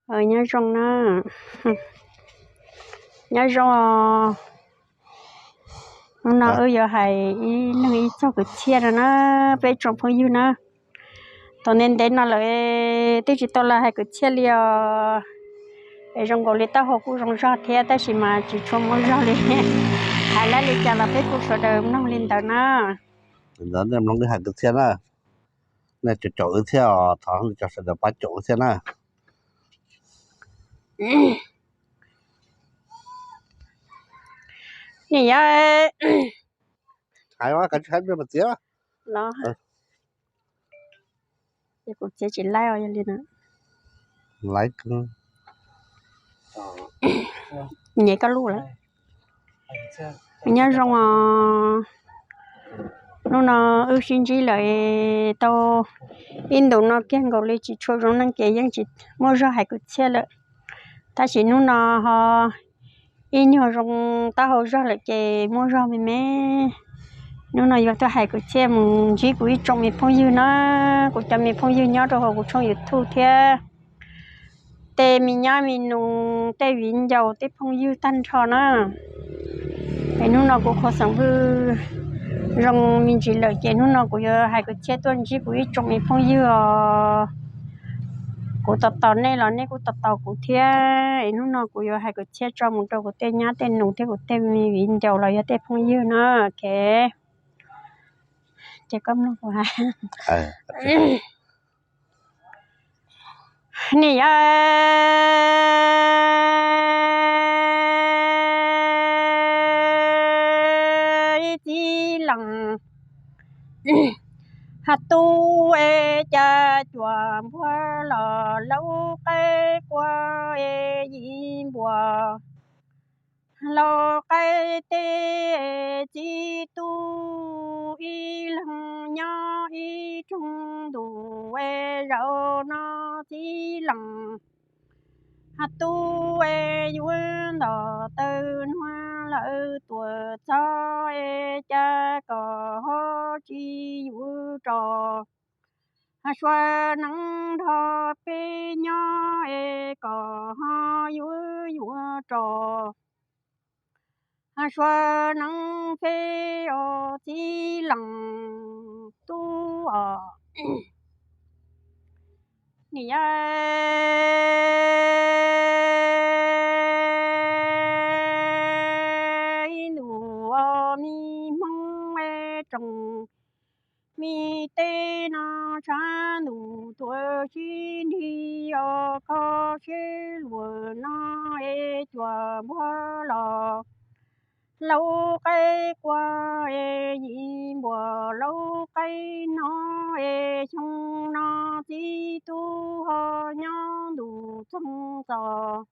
Nyob zoo na, nyob zoo. Hnub no wb yuav hais ib leeg ib txog kwv txhiaj no na, peb tsoom phooj ywg na. Thaum ntev ntev no lawm twb tsis tau los hais kwv txhiaj li os. Es zoo nkaus li taub hau kuj zoo zog thiab tab sis mas tsis tshua muaj zog li. Hais li cas los peb kuj sawv daws mloog li ntawd na. Ntawd nej mloog wb hais kwv txhiaj na. Nej caum caum wb thiab os, thov nej cov sawv daws pab caum wb thiab na. Nim yog hais kav tsij hais mas txiav los, kuv txiav tsis laib os, yog li no. Laib, nyem koj lub lawm. Nyob zoo os. Hnub no wb sib ntsib lawm tau ib ntus no kiag nkaus li tsis tshua zoo neej ces yeej tsis muaj zog hais kwv txhiaj lawm. Tab sis hnub no ho ib nyuag zoo taub hau zog lawm ces muaj zog me me. Hnub no yuav tuaj hais kwv txhiaj mus ntsib kuv ib tsoom me phooj ywg na, kuv cov me phooj ywg nyob rau hauv kuv tshooj YouTube thiab tej me nyab me nus, tej viv ncaus, tej phooj ywg tag nrho na. Es hnub no kuv qhuas xeem Hwj zoo me ntsis lawm ces hnub no kuv yuav hais kwv txhiaj tuaj ntsib kuv ib tsoom me phooj ywg os. Kuv tos tos nej los nej kuj tos tos kuv thiab. Es hnub no kuv yuav hais kwv txhiaj tso mus rau kuv tej nyab tej nus thiab kuv tej me viv ncaus los yog tej phooj ywg na. Ok, ces koj mloog kuv hais. Nim yog ib txiv lees, ha tub es cas cuam npuag los laub qaib qua es yim npuas laub qaib teb. Txiv tub ib leeg nyob ib roog ntuj es zaum no txiv lees, ha tub es yuav ntom taw nuag lawm tuam txog es cas kom ho tsis yuav tso, ha sua neeb nrog peb nyob es kom ho yuav yuav tso, ha sua neeb peb os txiv lees tub os. Nim yog ib ntus os me Hmoob es tsoom, me teb no tshav ntuj tuaj sib nrig os kho siab luag no es cuam npuag los laub qaib qua es yim npuas laub qaib no es xyoo no txiv tub ho nyob ntuj txoog txos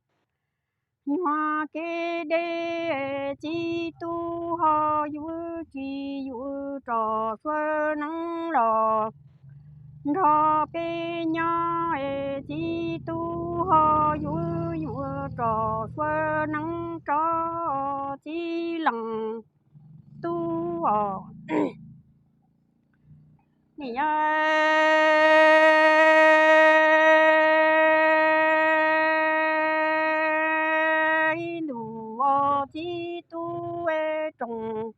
nyuag kev deb, txiv tub ho yuav tsis yuav tso sua neeb los nrog peb nyob es txiv tub ho yuav yuav tso sua neeb tso txiv lees tub os. Nim yog ib ntus os txiv tub es tsoom,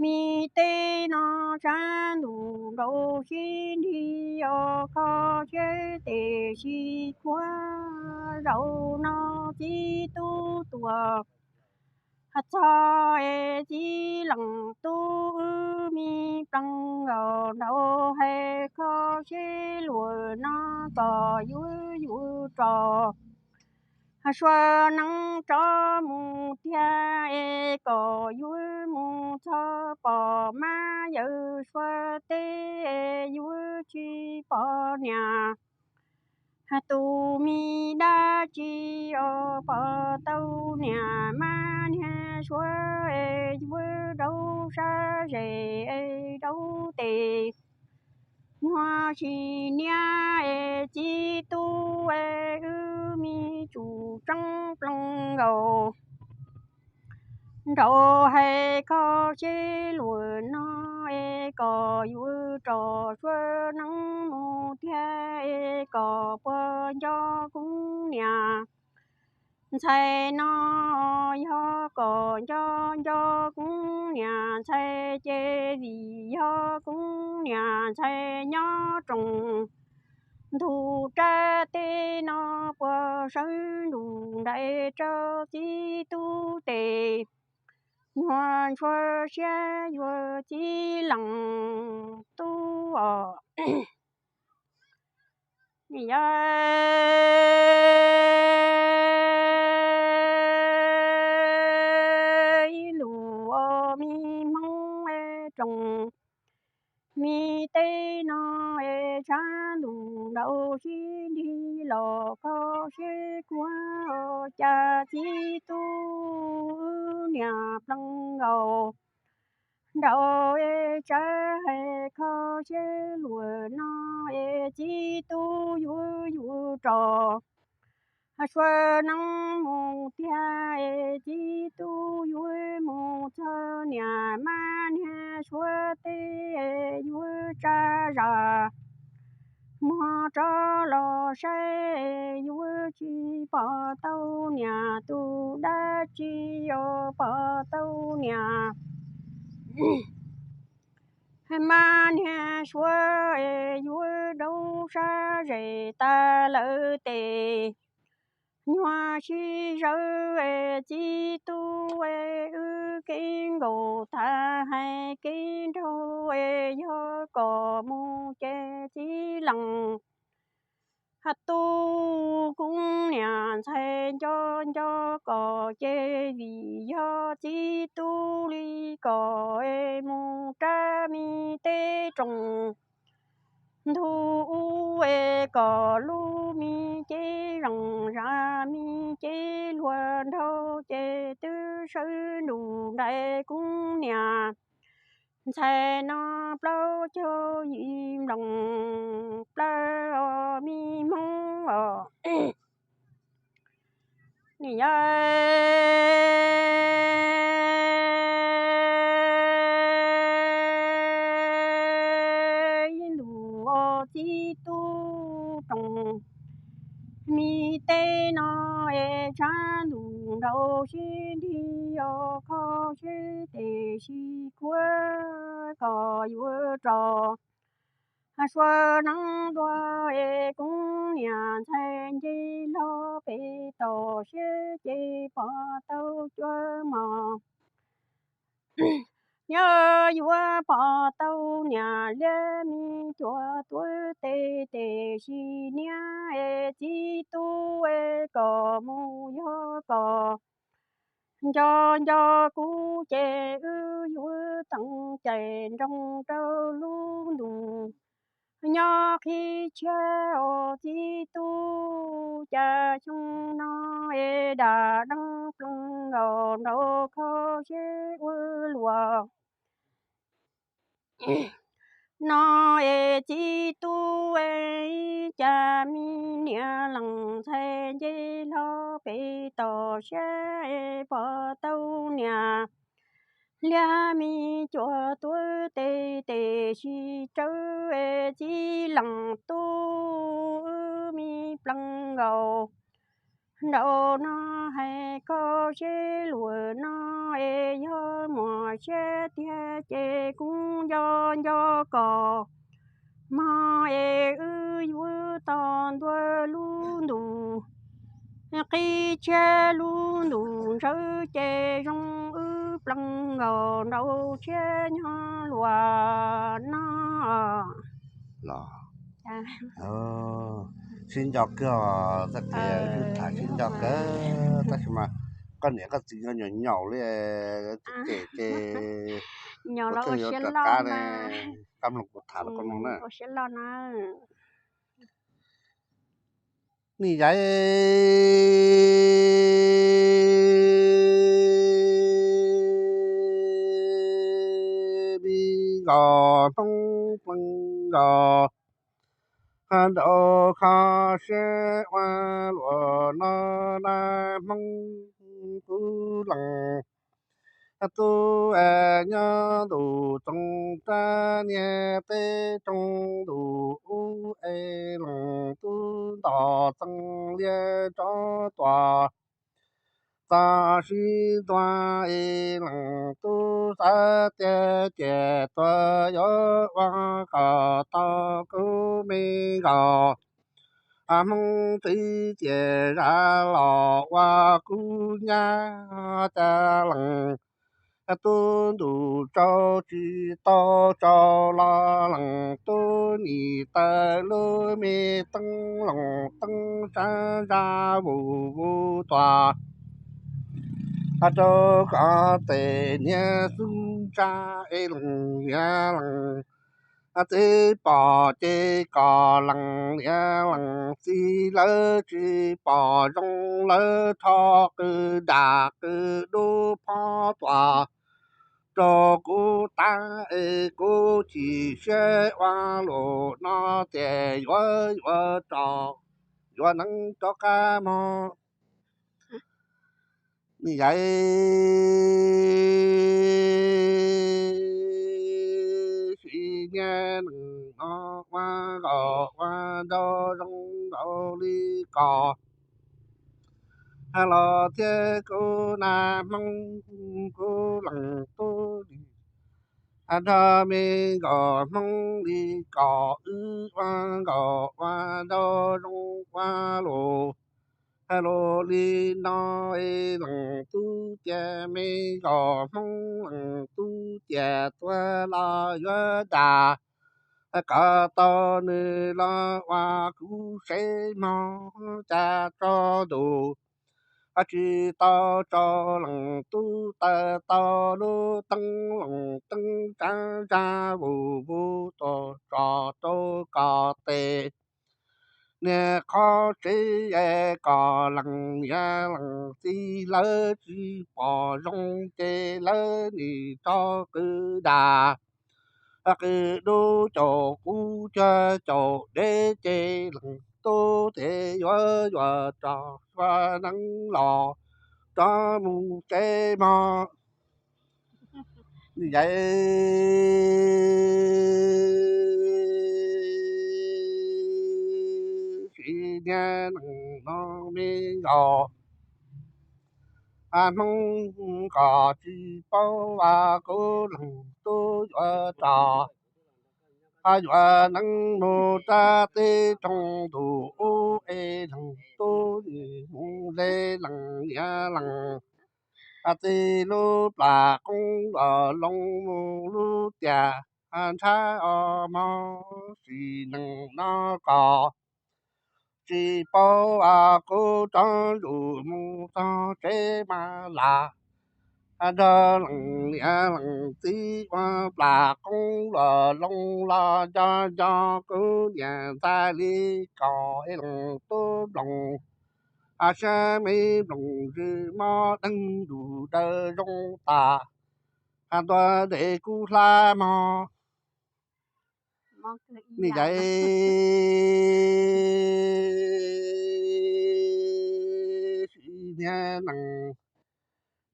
me teb no tshav ntuj nraus sib nrig os kho siab tes sib khuav zaum no txiv tub tuaj ha txog es txiv lees tub wb me plees nkaus nraus hais kho siab luag no kom yuav yuav tso ha sua neeb tso mus tiag es kom yuav mus txog pom mab yawm sua teb yuav tsis pom niam. Ha tus me dab tsi os pom tau niam mab niag sua es yuav rau sab zes es rau tes nyuag sis niab es txiv tub es wb me tsum tseeb plees nkaus nraus hais kho siab luag no es kom yuav tso sua neeb mus tiag kom puas nco kuv niam ntxhais no. Yog kom nco nco kuv niam ntxhais ces vim yog kuv niam ntxhais nyob roos ntug rab teb no puas sawv nrus nraim rau txiv tub tes. Nyuag ntshua siab yuav txiv lees tub os. Yog ib lus ua me hmoob roos me teb no es tshav ntuj nraud sib nrig los kho siab kuav, cas txiv tub wb niam plees nkaus nraud es tshav hais kho siab luam no es txiv tub yuav yuav rov sua neeb mus tiag es txiv tub yuav mus txog niam mab niag suav teb yuav tsa zam muag rov los saib yuav tsis pom tau niam tus dab tsi os, pom tau niam mab niag suav yuav rau sab zes tas lawm tes. Nyuag sib zawv txiv tub wb kev nkaus tas hais kev nraug, yog kom mus ces txiv lees tub kuv niam ntxhais nco nco kom ces vim yog txiv tub li kom mus rab me teb roos ntug ub es kom lub me cev zees zam me cev luag nraug ces twb sawv nrus nraim kuv niam ntxhais no plaub caug yim nploos plaws os me hmoob os. Nim yog ib lus ua txiv tub roos me teb no es tshav ntuj nraud sib nrig os kho siab tes sib kuav kom yuav rov sua neeb dua es kuv niam ntxhais nce hlo pem toj siab ces pom tau cua mos. Nyob yuav pom tau niam liab me cuam tuav tes tes sis niab es txiv tub es kom mus yog kom nco nco kuv ces wb yuav teem cai nroos rau lub ntuj nyob qhib tshiab os txiv tub. Cas xyoo no es dam daj plees nkaus nraud kho siab ua luaj no es txiv tub, cas me niam lees ntxhais nce hlo pem toj siab es pom tau niam liab me cuam tuav tes tes sis tsawv es txiv lees tub wb me plees nkaus nraud no hais kho siab luam no es yog muaj siab tiag ces kuv nco nco kom mog es wb yuav tos ntua lub ntuj qhib tshiab lub ntuj ntsawv ces zoo wb plees nkaus nraud tshiab nyob luaj no los sib nco kawg os, txoj kev wb tham sib nco kawg tab sis mas koj niam koj txiv nyob nyaum nyaum li, ces ces kuv thiaj yuav rov qab ne, koj mloog kuv tham los koj mloog na. Nim yaiv me nkaus hnub plees nkaus nraud kho siab ua luaj no na hmoob kuv lees Tub nyob ntuj txoos rab niag teb roog ntuj ub es leej tub nto txees liab rov tuaj txog sib ntua es leej tub xav tias ces tuag yuav ua kom tau kuv me nkauj Hmoob txiv tias zam los ua kuv nyab. Cas leej tub ntuj tsaus tsis tau tsaus los leej tub nim taws lub me teeb loos teeb sab zaj vus vus tuaj rau kom tes niag xub ntsab es leej niag leej txiv pom ces kom leej niag leej txiv lawv tsis pom zoo lawv rho qw dag qw dub phob tuaj rau kuv tab es kuv chim siab ua luaj no tias yuav yuav rau, yuav neeb rov qab mog. Nws yaiv sim niag neej no ua nkaus ua nraug zoo nkaus li koj los thiab kuv nag hmoob kuv leej tub li nrog me nkauj hmoob li kom wb ua nkaus ua nraug zoo ua luaj. Luaj li no es leej tub tias me nkauj hmoob leej tub tias tuag los yuav dag kom tau nws los ua kuv sev mog. Cas tso ntuj tsis tau tsaus leej tub taws tau lub teeb loos teeb sab zaj vus vus tuaj tso rau kom tes niag qhov tsev es kom leej niam leej txiv lawv tsis pom zoo ces lawv nim rov qw dag qw dub caum kub cuag caum deb ces leej tub thiaj yuav yuav rov ua neeb los rov mus tsev mog. Nws yaiv sim niag neej no me nkauj hmoob kom tsis paub as kuv leej tub yuav rov yuav neeb mus rau teb roog ntuj ub es leej tub mus ze leej niam leej txiv lub plam qoob los loo mus lub tiaj ntshav os mog. Sim neej no kom tsis paub as kuv rov zus mus txog tsev mas lam nrog leej niam leej txiv ua plam qoob los loo los nco nco kuv niam ntxhais li kom es leej tub nploos siab me nploos zws mob dheev ntuj daws zoo tas ntua ntes kuv hlab mog. Nws yaiv sim niag neej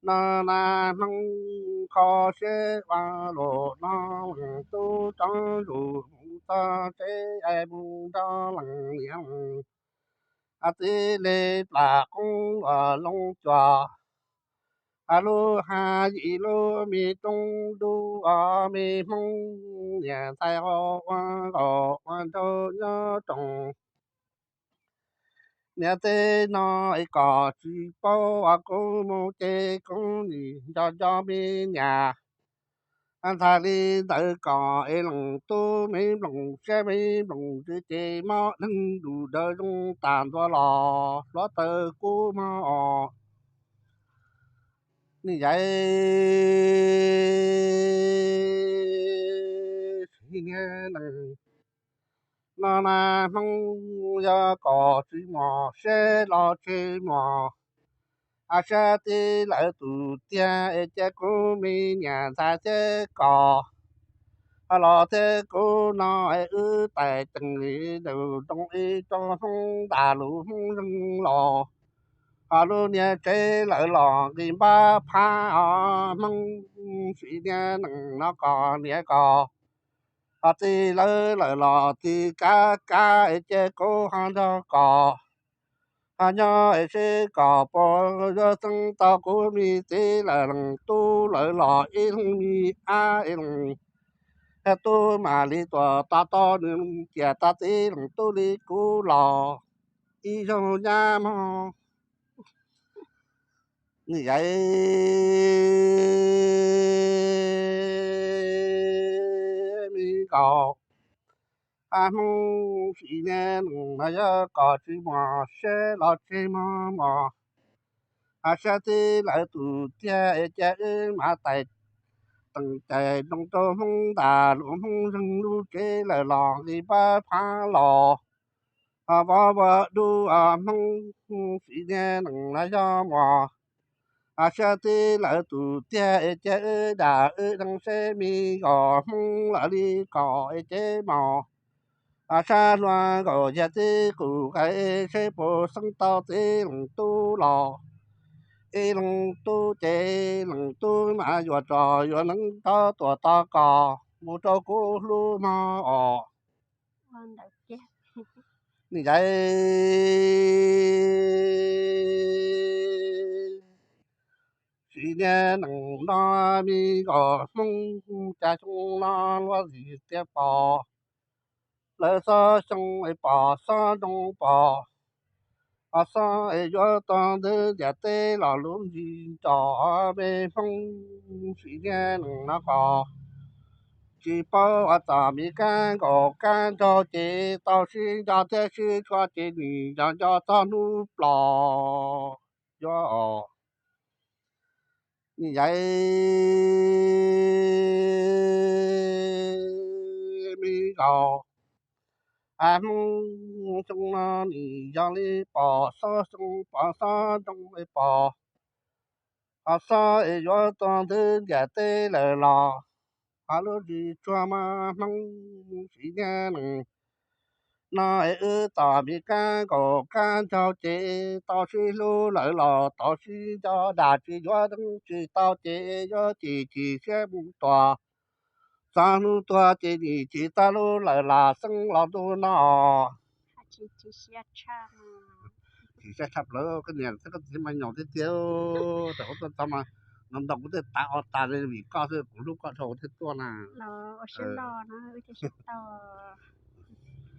no nag hmoob kho siab ua luaj no leej tub rov zus mus txog tsev es mus nrog leej niam leej txiv li plam qoob los loo cuag lub haj yim lub me roob dub os me hmoob niam ntxhais ua nkaus ua nraug nyob rooj niam teb no es kom tsis paub as kuv mus ces kuv nim nco nco me niam ntxhais li ntawd kom es leej tub me nploos siab me nploos zws ces mob dheev ntuj daws zoo tas ntua los hluav taws kub mog os. Nws yaiv sim niag neej no nag hmoob yog kom tsis mos siab los tsis mos siab tib lawv tus tiag es cia kuv me niam ntxhais thiab koj los thiab kuv no es wb tais ceem li ntawm nroog ib tsoom hmoob ntam lus hmoob zeeg los Ho lub niag tsev lawv los nqis npab phab os, Hmoob sim niag nees no kos niam kos. Ho txij lawv lawm los txij kab kab es cia kuv ho nrog kos. Ho nyob es seb kos puas yuav xeeb tau kuv me txiv lawv leej tub lawv los ib leeg me ab ib leeg tub mam li tuam tos tau nws ciam tau txiv leej tub li kuv los ib zaug nyab mog. Nws yaiv me nkaus, a Hmoob sim niag nees no yog kos tsis mos siab los tsis mos mos. A sab tib lawv tus tiag es cia wb mam tais teem cais nroo rau Hmoob ntas lus Hmoob zeeg lub tsev lawm los nqis npab phab los. Ho vov vov dub a Hmoob sim niag nees no yog mos. A sab tib lawv tus tiag es cia wb dam wb deev seb me nkaus Hmoob lawv li kos es ces mos. A sab hluas nkaus yog tib qus qe seb puas xeeb tau txiv leej tub los ib leej tub ces leej tub mas yuav tso yuav neev rov tuam tos kos mus rau kuv hlub mog os. Nws yaiv sim niag nees no me nkaus Hmoob cas xyoo no luaj zim tiag pom. Lawv xob xyoo es pom xob nroo pom, ho xob es yuav tau ntwv ntiaj teb los lub ntsis nrog me Hmoob sim niag nees no kos. Tsis paub ua txom mi kab nkaus kab nraug ces tau sib nco thiab sib tshua ces nim yog nco txog hnub plos yuav os. Nws yaiv me nkaus, a Hmoob xyoo no nim yog li pom xob xyoo pom xob nroo es pom, ho xob es yuav tau ntwv ntiaj teb lawm los, ho lub ntsis tsuag mas Hmoob sim niag nees no es wb txom mi kab nkaus kab nraug ces tau sib hlub lawm los tau sib nco dam tsis yuav deev tsis tau ces yuav cim cim siab mus tuag. Txog hnub tuag ces nim tsis txog lub lawm lam xeeb los ntu no. Tsis siab tshaj plaws koj niam thiab koj txiv mas nyaum tiag tiag. Tam kuv tuaj txog mas no ntau kuv tej tav o tas li vim koj xwb, kuv hlub koj dhau kuv thiaj tuaj na.